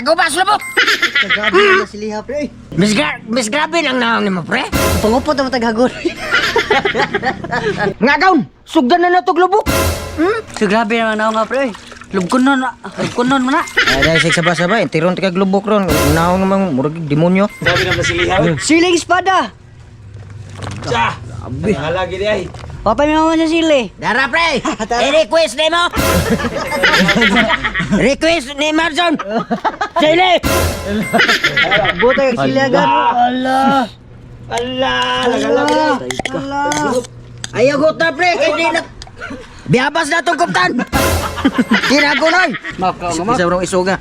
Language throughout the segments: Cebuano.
Pagubas lubok. Grabe na siliha, pre. Miss grabe lang naong nimo, pre. Pangupot na mataghagon. Nga gaun, sugdan na natog lubok. So grabe naman ako nga, pre. Lubkon nun, lubkon nun mo na. Ay, dahil sa sabay-sabay, tiron ti kag lubok ron. Naong namang murag demonyo. Grabe naman silihaw. Siling espada. Siya! Halagi di ay. Papay may mama sa sili. Dara, pre. I-request ni mo. Request ni Marson. Sili. Buta kag sili agad. Ala. Ala! Lagalagi di ay. Ala. Ayaw ko ta, pre, kay di na Biyabas na tong kuptan. Tinagunoy. Makaw nga. Isa rong isuga.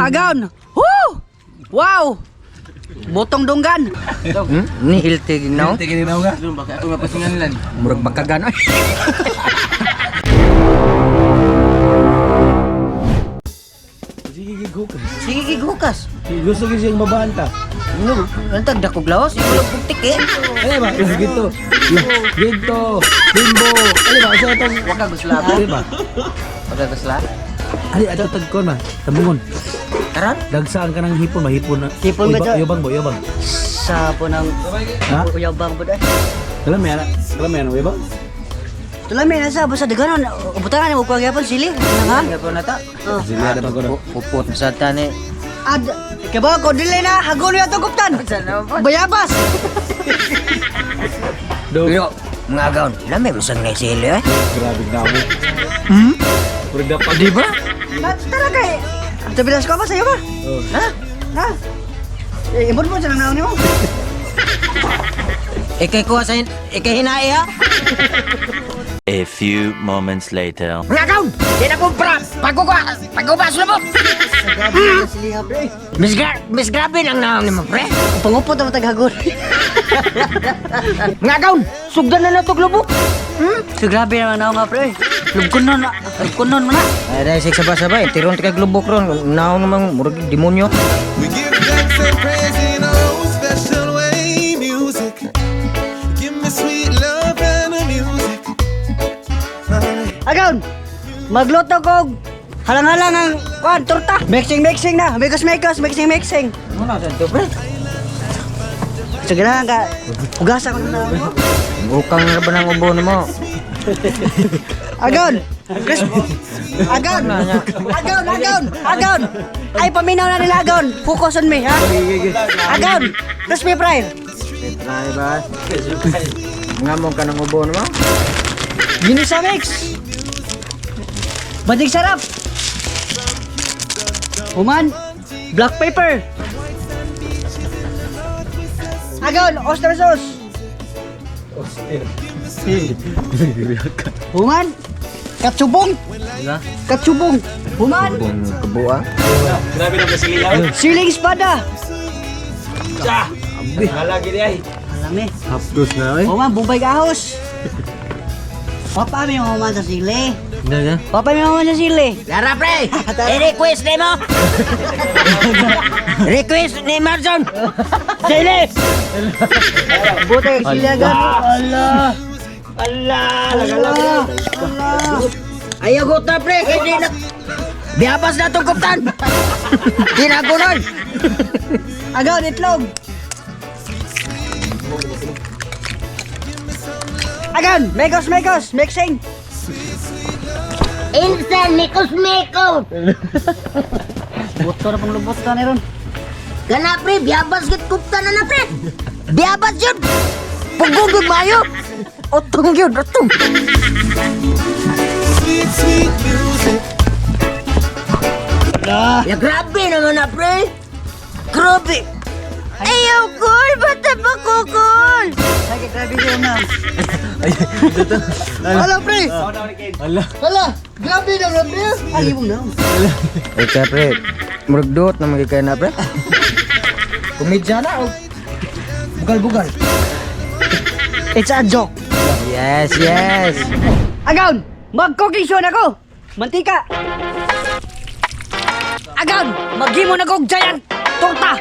Agaw. Woo! Wow! Botong dunggan. Ni hilti ginaw. Tingin na nga. Murag bakagan oy. Sige, gigukas. Sige gigukas. Gusto ko siyang babaan ta. Ano, antag dakog laos, ikulo kog tiki. Ano ba? Gito. Gito. Bimbo. Ano ba? Sa itong... Wag ka gusla. Ano ba? Wag ka gusla. Ali, ato tagkon ma. Tambungon. Karon? Dagsaan ka ng hipon, mahipon na. Hipon ba Uy, siya? Yobang bo, yobang. Sa po ng Ha? uyabang po dahil. Alam mo yan? Alam mo yan, yobang? Tuloy may nasa basta daganon. Ubutangan mo kuha gyapon sili. Ha? Nga po na ta. Oh. Sili ada pa ko. Pupot sa tani. Ad kabaw ko dili na hagon ya to kuptan. Bayabas. Do. Pero mga gaon, lami mo sang naisili eh. Grabe na mo. Hmm? Puro dapat. Di ba? Na tara kay. Tabilas ko ba sa'yo ba? Oh. Ha? Ha? Eh, ibon mo sa nang naon nimo. Ikay kuha sa ikay hinae ha. A few moments later. Mga gaon, di na kumpra. Pagkukuha, pagubas lubok. Grabe na siliha, pre. Miss grabe lang naong nimo, pre. Pangupot na mataghagon. Mga gaon, sugdan na natog lubok. So grabe naman ako nga, pre. Lubkon nun, lubkon nun mo na. Ay, dahil sa sabay-sabay, tiron ti kag lubok ron. Naong namang murag demonyo. We give thanks and praise in our own special way. Music, give me sweet love and the music. Agaw, magluto kog halang-halang ang kuan torta. Mixing mixing na, mekos mekos, mixing mixing. Ano na sa to, pre? Sige na ka. Hugasan ko na mo. Ukang na ba ng ubo nimo? Agaw. Chris. Agaw. Agaw, agaw, agaw. Ay paminaw na nila agaw. Focus on me, ha? Agaw. Crispy fry. Try ba? Nga mo ka ng ubo nimo? Ginisa mix. Badig sarap. Human, black pepper. Agaw, oyster sauce. Human, katsubong. Katsubong. Human, Bung kabua. Grabe naman silihaw. siling espada. Siya! Halagi di ay. Alami. Hapdos na eh. Human, bubay kahos. Papa, may human sa sili. Na Papa, may human sa sili. Lara pre, i-request nimo. Request ni Marson. Sili. Buta kag sili agad. Ala. Ala! Lagalagi di ay. Ala. Ayaw ko ta pre, kay di na Biyabas na tong kuptan. Tinagunoy. Agaw, itlog. Agaw, mekos, mekos, mixing. Insan mikos mikos. Buto na pang lubot ka na ron. Kana pre, biyabas gid kuptan na na pre. Biyabas yun. Pugong gyud mayo. Otong gyud, otong. Sweet, sweet music. Ya grabe naman na pre. Grabe. Ayaw kol, bata pa ko kol. Ay, grabe yun na. Hala, pre. Ala. Hala, grabe na, grabe. Ay, ibong na. Ika pre, murag duot na magikay na pre. Kumidya na oh. Bugal-bugal. It's a joke. Yes, yes. Agaw, mag-cooking show na ko. Mantika. Agaw, maghimo na kog giant torta.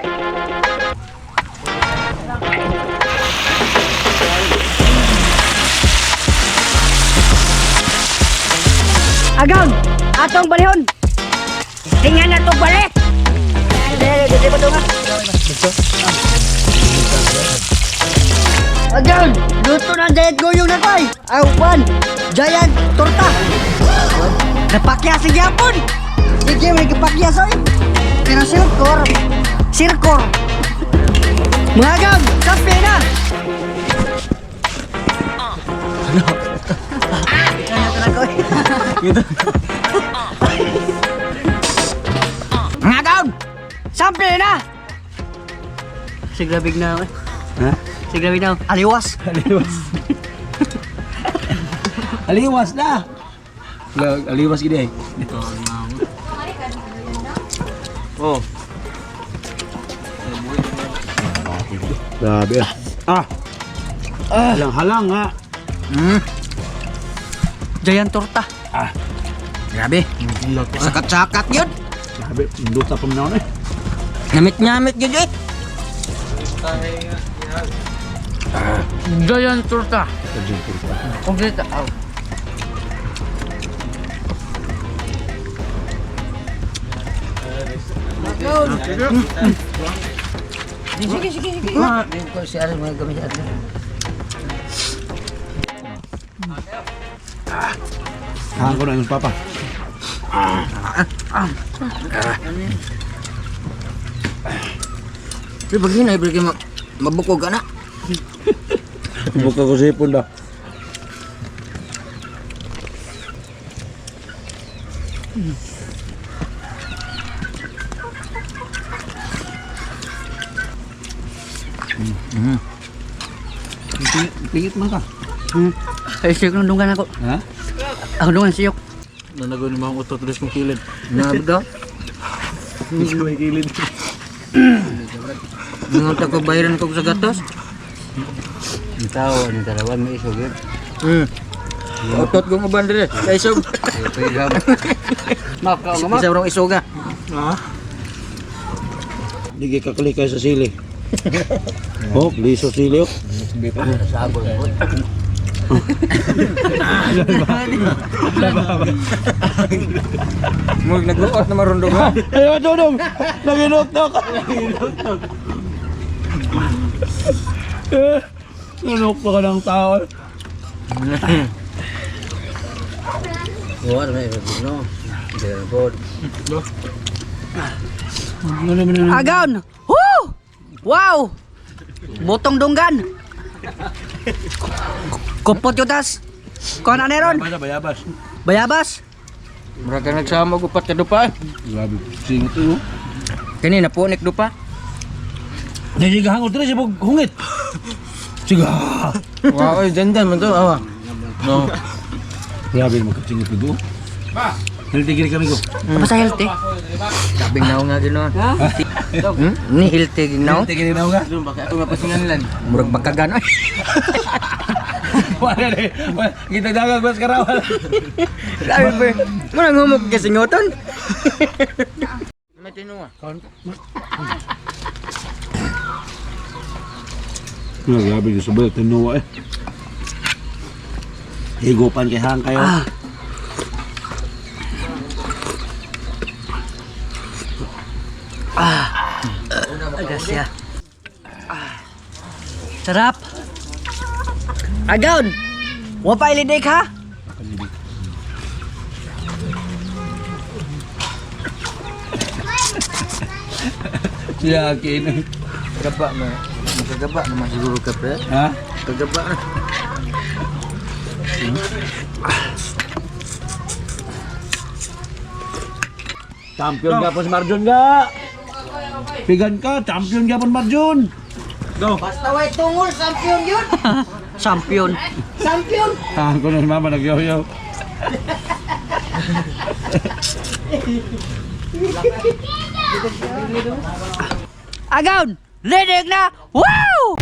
Agaw, Atong balihon. Tingnan na to balik. Dili, dili pa tunga. Again, luto na ang giant goyong na tay. Ay, upan. Giant torta. Napakya sa gyapon. Sige, may kapakya soy. Pero silkor. Sirkor. Mga gag, kape na. Ano? Mga gaon. Sample na! Siglabig na ako eh. Ha? Siglabig na ako. Aliwas! Aliwas. Aliwas na. Wala, aliwas gini eh. Oh. Grabe ah. Ah. Halang halang nga. Giant torta. Grabe. Sakat-sakat yun. Grabe, induta pa man eh. Namit-namit yun eh. Giant torta. Complete. Aw. Sige, sige, sige. Ko si Aris mga gamit atin. Tahan ko na yung papa. Pero pag hinay, bro, mabukog ka na. Buka ko sipon ba. Pingit man ka. Ay, siyok nung dunggan ako. Ha? Ako dunggan, siyok. Nanago ni mga utot ulit kong kilid. Nabi daw. Hindi ko may kilid. Nanganta ko bayaran ko sa gatos. Ang tao, ang dalawa, may isog yun. Utot kong uban dire. Sa isog. Maka, nga Isa rong isuga. Hindi ka kalikay sa sili. Oh, liso sili oh. Mug nagluot na marundong ha. Ayaw, dudong! Naginok-nok! Eh, Nanok pa ka ng tao. Buwan, may isog no. Hindi na Agaon! Woo! Wow! Botong dunggan! Kupot yutas! Kuha na meron! Bayabas, bayabas. Bayabas! Mura ka nagsama ko pat ka dupa. Grabe, singot eh, oh. Kani napunik do pa. Hindi ka hangot rin, sibog hungit. Siga! Wow, ay dandan man to. Awa. No. Grabe, magkasingit ko. Healthy gini kami ko. Basta healthy. Sabing naong nga ginoon. Ni healthy ginaw. Healthy gini na nga. Baka ako mapasingan lan. Murag bangkagan oy. Wala na eh. Wala. Kita dagang mas karawal. Grabe ba. Murag humok kasingoton. May tinunga. Grabe, yung sabay, tinuwa eh. Higupan kay hang kayo. Ah. Agas ya. Ah. Sarap! Agaon! Wa pa ilidik ha? Siya, akin. Gaba na. Magkagaba naman siguro ka pre. Ha? Kagaba na. Champion ka po si Marjon ga. Pigan ka, champion ka po Marjon. Basta way tungol champion yun. Champion. Champion. Tahan ko na si mama, nagyoyo. Agaon! Lidig na! Wow!